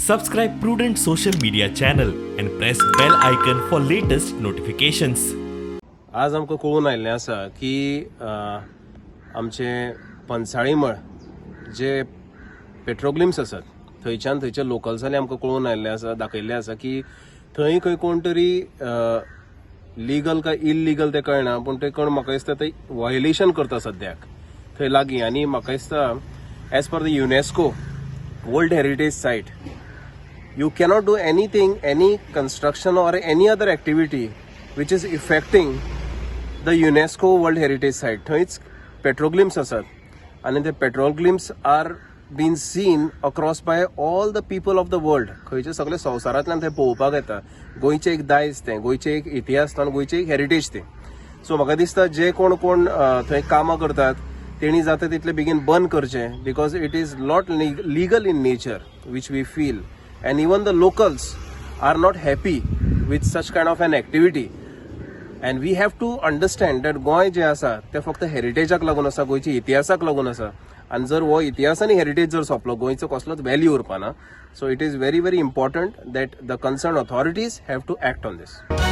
Subscribe Prudent social media channel and press bell icon for latest notifications. आज आमकां कळून आयिल्लें आसा की आमचे पंचाळीमळ जे पेट्रोग्लिम्स आसात, थंयच्यान थंयच्या लोकल्सांनी आमकां कळून आयिल्लें आसा, दाखयल्लें आसा की थंय खंय कोण तरी, लिगल काय इलिगल तें कळना, पूण ते कोण म्हाका दिसता ते व्हायलेशन करता सद्याक थंय लागीं. आनी म्हाका दिसता, as per the UNESCO World Heritage Site, you cannot do anything, any construction or any other activity which is affecting the UNESCO World Heritage Site. थंयच पेट्रोग्लिम्स आसात आनी ते petroglyphs are been seen across by all the people of the world. खंयचे सगळे संवसारांतल्यान थंय पळोवपाक येता. गोंयचें एक दायज तें, गोंयचें एक इतिहास आनी गोंयचें एक हेरिटेज तें. सो म्हाका दिसता, जे कोण कोण थंय कामां करतात, तेणी जाता तितले बेगीन बंद करचें, because it is not legal in nature, which we feel, and even the locals are not happy with such kind of an activity. And we have to understand that Goa जें आसा तें फक्त हेरिटेजाक लागून आसा, गोंयच्या इतिहासाक लागून आसा. आनी जर हो इतिहास आनी हेरिटेज जर सोंपलो, गोंयचो कसलोच value उरपाना. So it is very, very important that the concern authorities have to act on this.